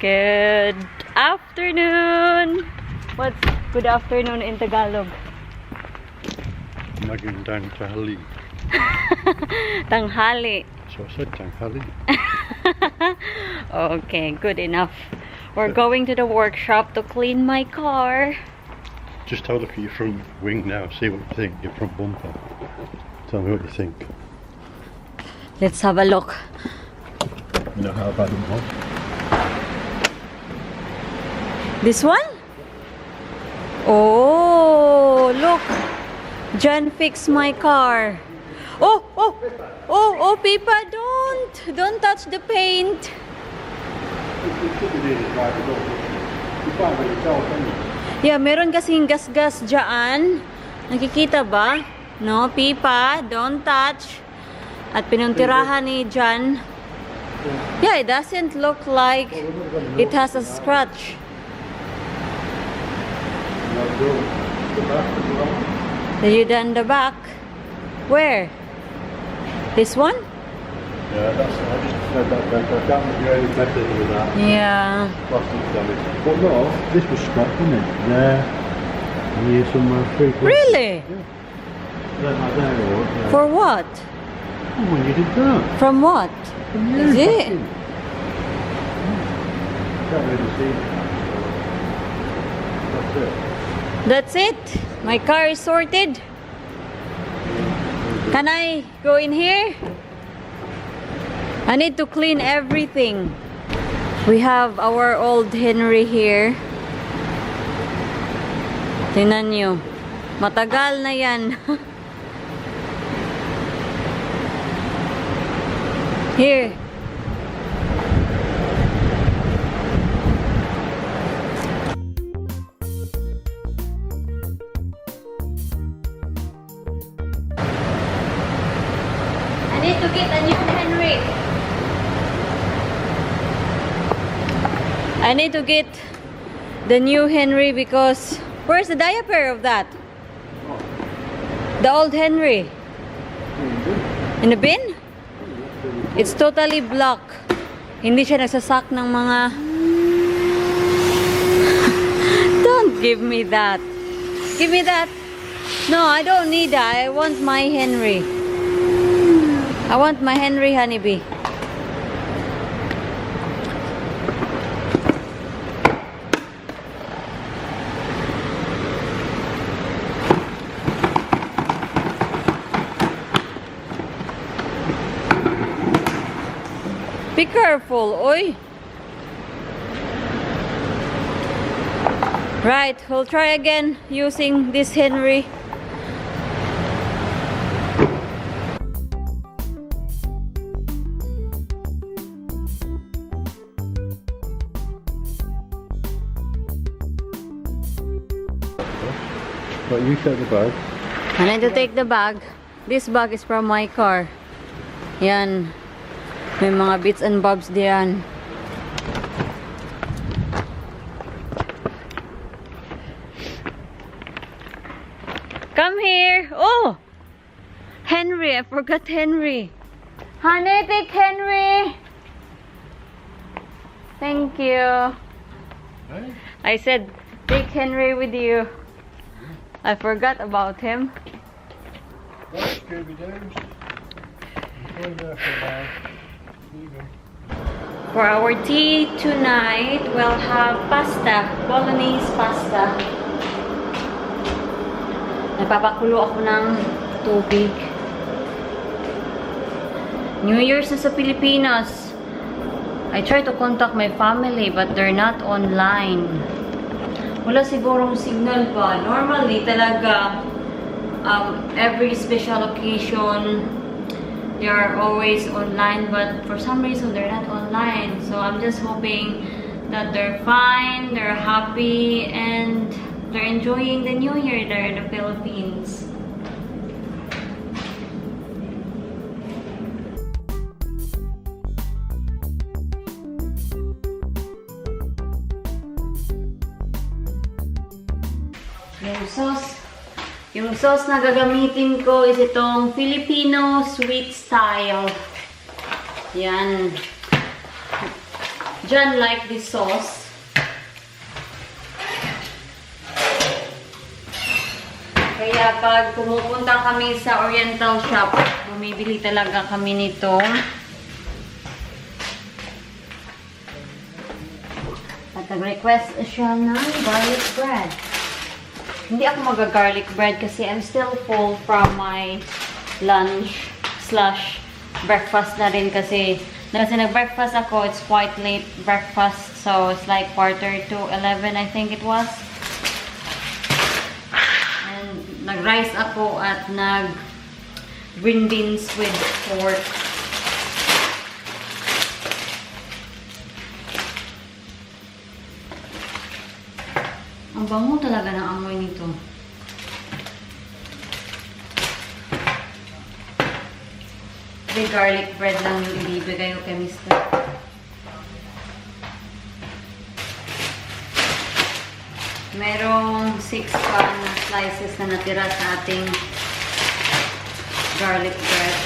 Good afternoon! What's good afternoon in Tagalog? Magandang tanghali. Tanghali. So I said tanghali. Okay, good enough. We're going to the workshop to clean my car. Just have a look at your front wing now, see what you think, your front bumper. Tell me what you think. Let's have a look. You know how bad it was? This one? Oh, look. Jan fixed my car. Oh, Pipa, don't touch the paint. Yeah, meron kasing gas-gas dyan. Nakikita ba? No, Pipa, don't touch. At pinuntirahan ni Jan. Yeah, it doesn't look like it has a scratch. Did you done the back? Where? This one? Yeah, that's, I just said that better. I can't do any better with that. Yeah. Plastic damage. But no, this was scratched, wasn't it? There. And here somewhere free. Really? Yeah. There. For what? Oh, when you did that. From what? From Is it? Can't really see it. That's it. That's it. My car is sorted. Can I go in here? I need to clean everything. We have our old Henry here. Tingnan nyo. Matagal na yan. Here. I need to get a new Henry. I need to get the new Henry because where's the diaper of that? The old Henry. In the bin? It's totally black. Hindi siya nagsasak ng mga... Don't give me that. Give me that. No, I don't need that. I want my Henry. I want my Henry honeybee. Be careful, oi. Right, we'll try again using this Henry. But you take the bag. I need to take the bag. This bag is from my car. Yan. May mga bits and bobs diyan. Come here. Oh! Henry. I forgot Henry. Honey, take Henry. Thank you. Hey? I said, take Henry with you. I forgot about him. That's Scooby Doo's. Going there for a while. There you go. For our tea tonight, we'll have pasta, bolognese pasta. Nagpapakulo ako ng tubig. New Year's na sa Pilipinas. I try to contact my family but they're not online. Wala sigurong signal pa. Normally talaga, every special occasion, they are always online, but for some reason they're not online. So I'm just hoping that they're fine, they're happy, and they're enjoying the new year there in the Philippines. Yung sauce na gagamitin ko is itong Filipino sweet style. Yan. John like this sauce. Kaya pag pumupunta kami sa Oriental shop, bumibili talaga kami nito. At nag-request siya ng garlic bread. Hindi ako mag-garlic bread kasi I'm still full from my lunch / breakfast na rin kasi nag-breakfast ako, it's quite late breakfast, so it's like 10:45 I think it was. And nag-rice ako at green beans with pork. Ang bango talaga ng amoy nito. May garlic bread lang yung ibibigay ko kay Mr. Merong 6 pa na slices na natira sa ating garlic bread.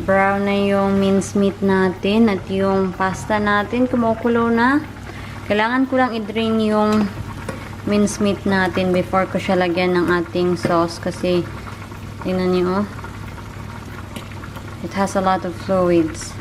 Brown na yung mincemeat natin at yung pasta natin kumukulo na. Kailangan ko lang i-drain yung mincemeat natin before ko siya lagyan ng ating sauce kasi tingnan niyo, oh. It has a lot of fluids.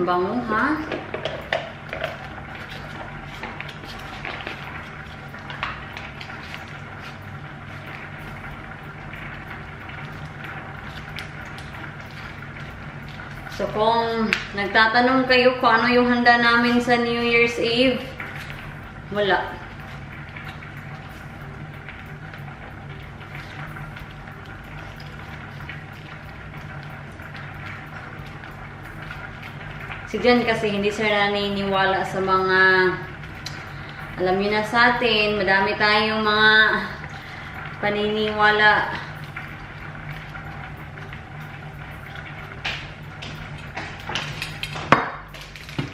Bango, ha? So, kung nagtatanong kayo kung ano yung handa namin sa New Year's Eve, wala. Si Jen kasi hindi siya naniniwala sa mga, alam niyo na sa atin, madami tayong mga paniniwala.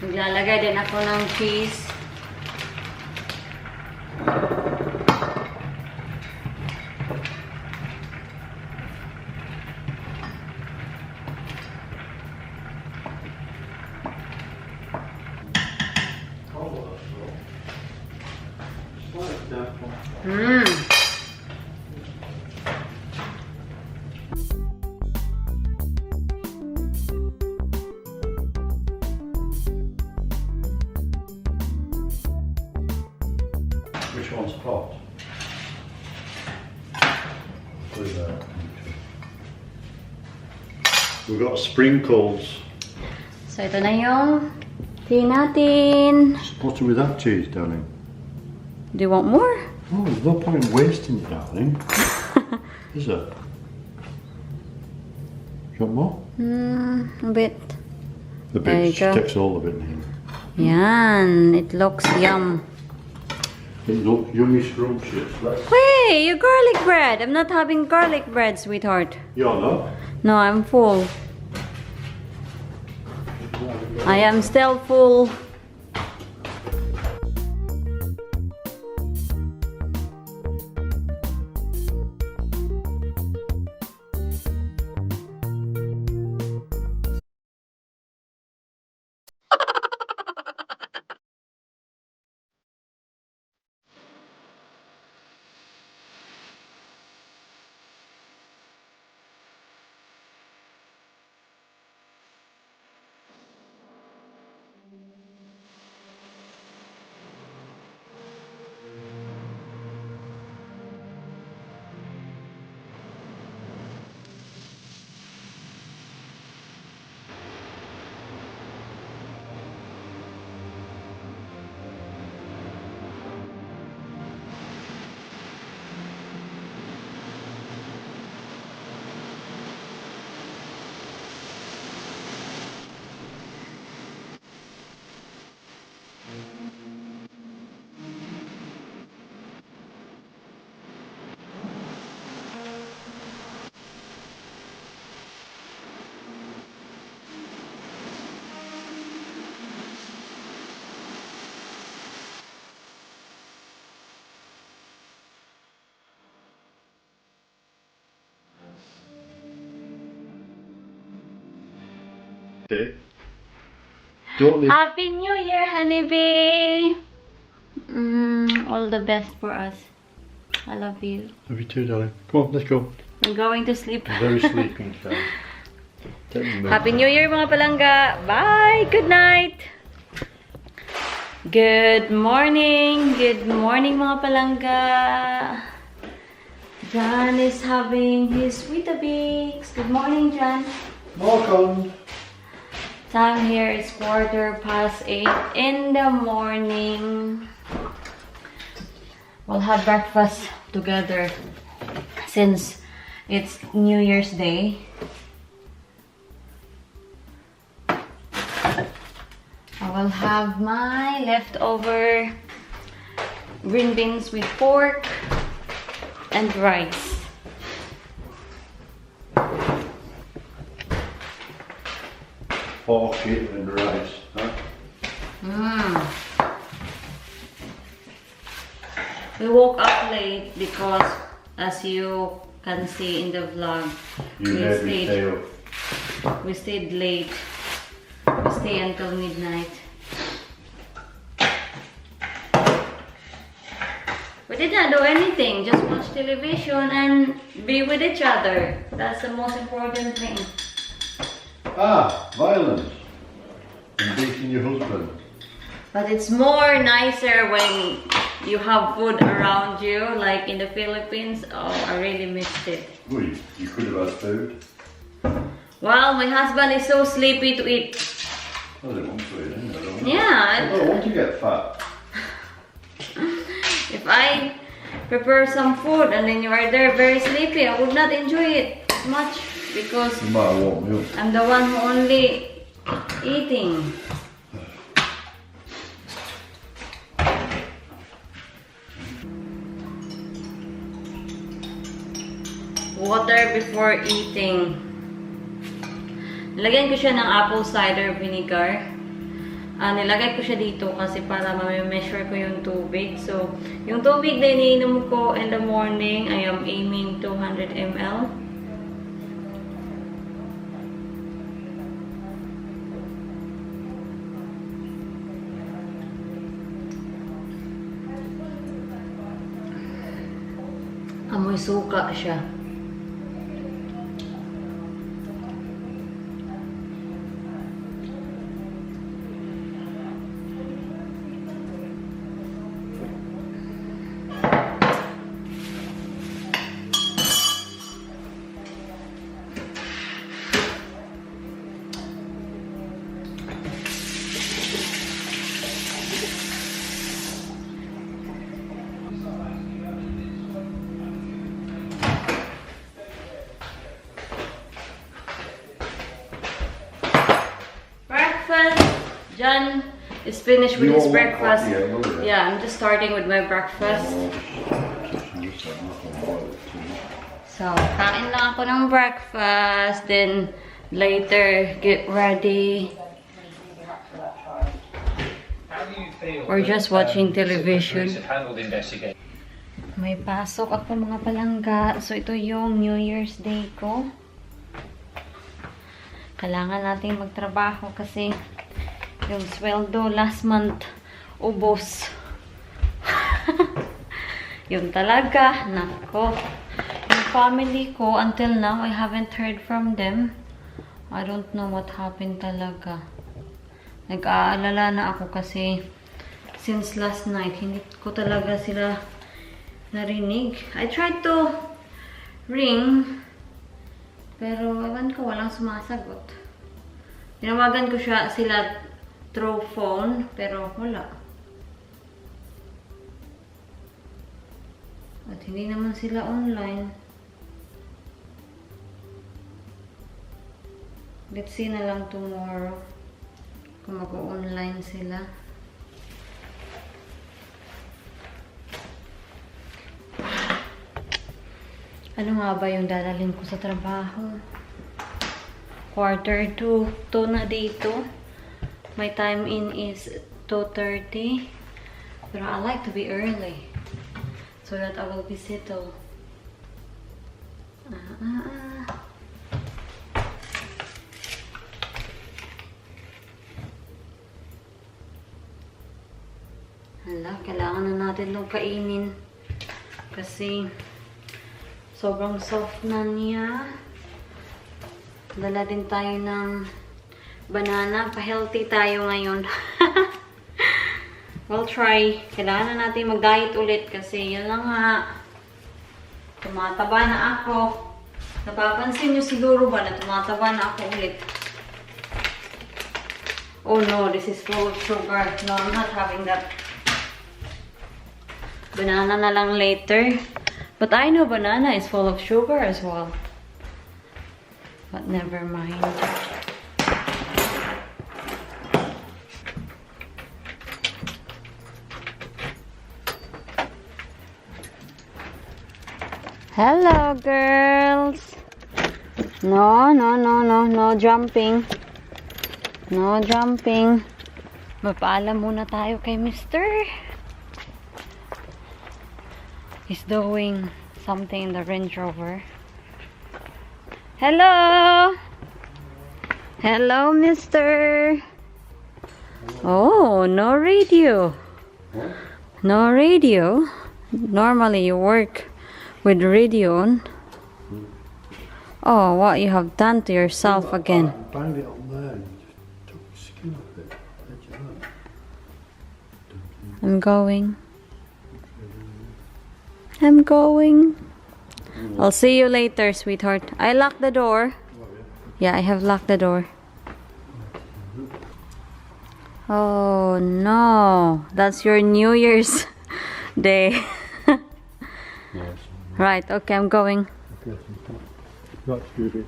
Maglalagay din ako ng cheese. Which one's hot? We've got sprinkles. So, ito na yung tea natin. What's with that cheese, darling? Do you want more? Oh, there's no point in wasting it, darling. Is there? You want more? A bit. The There you bit go. takes all of it in. Yan. It looks yum. It looks yummy scrumptious. Hey, your garlic bread. I'm not having garlic bread, sweetheart. You're not? No, I'm full. I am still full. Okay. Don't leave. Happy New Year, honeybee! All the best for us. I love you. Love you too, darling. Come on, let's go. I'm going to sleep. I'm very sleeping time. Happy New Year, mga palangga! Bye! Good night! Good morning! Good morning, mga palangga! John is having his Weetabix. Good morning, John. Welcome. Time here is 8:15 in the morning. We'll have breakfast together since it's New Year's Day. I will have my leftover green beans with pork and rice. Pork and rice, huh? We woke up late because, as you can see in the vlog, we stayed late. We stayed until midnight. We did not do anything, just watch television and be with each other. That's the most important thing. Ah, violence. And beating your husband. But it's more nicer when you have food around you, like in the Philippines. Oh, I really missed it. Well, you could have had food. Well, my husband is so sleepy to eat. Oh, they want to eat, don't they? Yeah. I don't want to get fat. If I prepare some food and then you are there very sleepy, I would not enjoy it much because You might have woke me up. I'm the one who only eating. Water before eating. Nilagyan ko siya ng apple cider vinegar. Nilagay ko siya dito kasi para ma-measure ko yung tubig. So, yung tubig na iniinom ko in the morning, I am aiming 200 ml. Amoy suka siya. John is finished with his breakfast. Yeah, I'm just starting with my breakfast. So, kain lang ako ng breakfast. Then, later, get ready. Or just watching television. May pasok ako mga palangga. So, ito yung New Year's Day ko. Kailangan natin magtrabaho kasi yung sweldo last month ubos. Yun talaga. Nako. Yung family ko, until now, I haven't heard from them. I don't know what happened talaga. Nag-aalala na ako kasi since last night, hindi ko talaga sila narinig. I tried to ring, pero ewan ko, walang sumasagot. Tinawagan ko sila through phone, pero wala. At hindi naman sila online. Let's see na lang tomorrow kung mag-online sila. Ano nga ba yung dadalhin ko sa trabaho? 1:45 na dito. My time in is 2:30. But I like to be early so that I will be settled. Hala, kailangan na natin itong kainin. Kasi, sobrang soft na niya. Dala din tayo ng banana. Pa-healthy tayo ngayon. We'll try. Kailangan na natin mag-diet ulit kasi yun lang nga. Tumataba na ako. Napapansin nyo siguro ba na tumataba na ako ulit? Oh no, this is full of sugar. No, I'm not having that. Banana na lang later. But I know banana is full of sugar as well. But never mind. Hello, girls. No, no, no, no, no jumping. No jumping. Mapaalam muna tayo kay Mr. He's doing something in the Range Rover. Hello! Hello, Mr. Oh, no radio. No radio. Normally you work with radio on. Oh, what you have done to yourself again. I found it on there and just took the skin off it. How'd you know? I'm going. I'm going. I'll see you later, sweetheart. I locked the door. Yeah, I have locked the door. Oh no, that's your New Year's day. Right, okay, I'm going. Right, Scooby.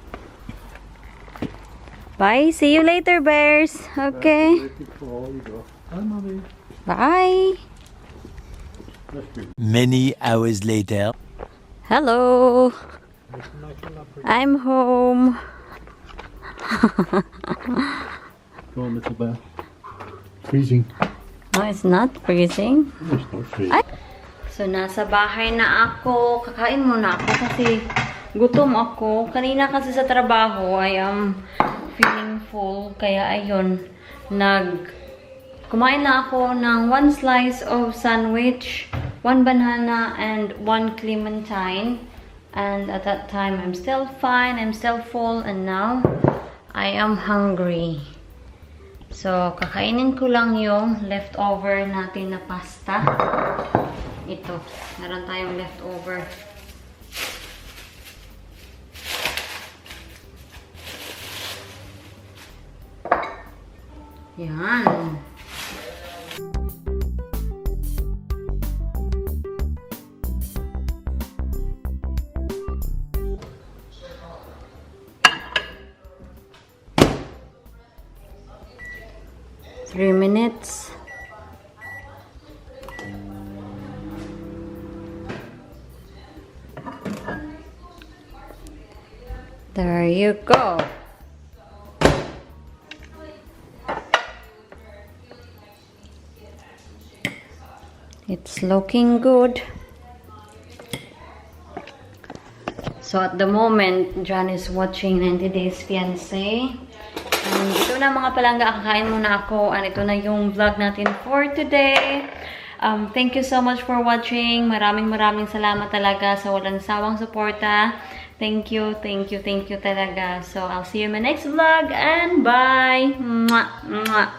Bye, see you later, bears. Okay. Hi, Mummy. Bye. Many hours later. Hello. I'm home. Go on, little bear. Freezing. No, it's not freezing. Oh, it's not freezing. Ay. So, nasa bahay na ako. Kakain muna ako kasi gutom ako. Kanina kasi sa trabaho, I am feeling full. Kaya ayun, kumain na ako ng 1 slice of sandwich, 1 banana, and 1 clementine. And at that time, I'm still fine. I'm still full. And now, I am hungry. So, kakainin ko lang yung leftover natin na pasta. Ito. Meron tayong leftover. Yan. Three minutes. There you go. It's looking good. So at the moment, John is watching 90 Days Fiancé. And ito na mga palangga, kakain muna ako. And ito na yung vlog natin for today. Thank you so much for watching. Maraming salamat talaga sa walang sawang suporta. Thank you talaga. So I'll see you in my next vlog and bye! Mwah! Mwah!